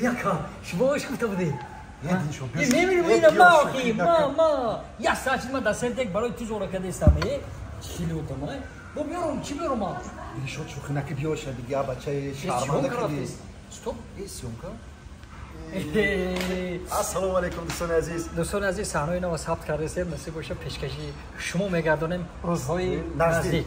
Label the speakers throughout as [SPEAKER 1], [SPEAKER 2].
[SPEAKER 1] Яка, шумо ош гуфта будед. Мемирим ина ма охи, ма, ма. Я саачи ма дасентек барои ту зора кадестам, э? Чилотам, э? Бо биёрам, чӣ биёрам ма?
[SPEAKER 2] Дилшод шӯхӣ наки биёша, дига бачаи шарманда киди.
[SPEAKER 1] Стоп.
[SPEAKER 2] Э, съёмка. Ассалому алайкум, дӯстони азиз.
[SPEAKER 1] Дӯстони азиз, саҳнаи нава сабт кардастем, насиб боша пешкаши шумо мегардонем рӯзҳои наздик.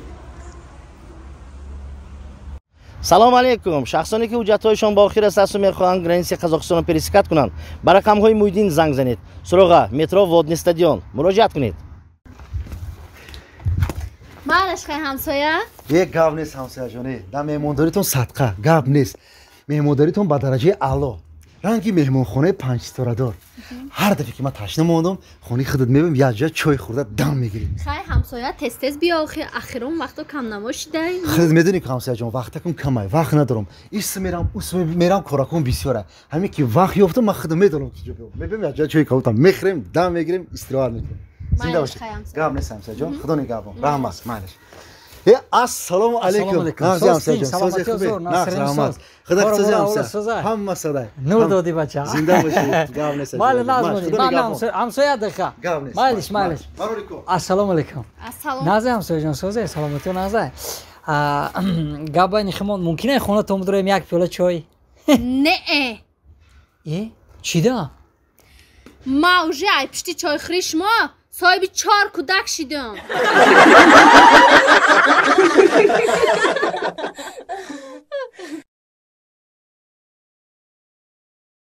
[SPEAKER 3] Салом алейкум. Шахсоне ки ҳуҷҷатҳояшон ба охир расасту мехоҳанд границаи Қазоқистонро пересекать кунанд, ба рақамҳои Муҳиддин занг занед. Суроға метро Водный стадион. Муроҷиат кунед.
[SPEAKER 4] Малаш хай ҳамсоя?
[SPEAKER 2] Е, гап нест ҳамсояҷоне. Дар меҳмондоритон садқа, гап нест. Меҳмондоритон ба дараҷаи аъло. Ранги меҳмонхонаи панҷситорадор. Ҳар дафъе ки ман ташна мондам, хонаи худат мебинам, якҷоя чой хӯрда дам мегирем.
[SPEAKER 4] Хай ҳамсоя, тез-тез биё, охи ахирон вақто камнамо шидай.
[SPEAKER 2] Худат медонӣ ки ҳамсояҷон, вақтакун камай, вақт надорам. Ис мерам, ус мерам, коракун бисёра. Ҳамин ки вақт ёфтам, ман худам медонам ки ҷо биём. Мебинам якҷоя чой кавутам мехӯрем, дам мегирем, истироҳат мекунем. Зинда бошед. Гап нест ҳамсояҷон, худо нигаҳбон. Раҳмат, майлаш. Е, ассалому алейкум. Нағзи ҳамсояҷон, сози хубе? Нағз, раҳмат. Худо сози ҳамсоя. Ҳама садай.
[SPEAKER 1] Нур додӣ бача.
[SPEAKER 2] Зинда бошед. Гап нест.
[SPEAKER 1] Майли, нағз монед. Ман ҳамсоя диха.
[SPEAKER 2] Гап нест.
[SPEAKER 1] Майлиш, майлиш. Ассалому алейкум.
[SPEAKER 4] Ассалом.
[SPEAKER 1] Нағзи ҳамсояҷон, созе, саломатиё нағзай. Гап байни химон, мумкин е хонатон бидорем як пиёла чой?
[SPEAKER 4] Не.
[SPEAKER 1] Е, чида?
[SPEAKER 4] Ма уже ай пишти чойхӯри шумо соҳиби чор кӯдак шидам.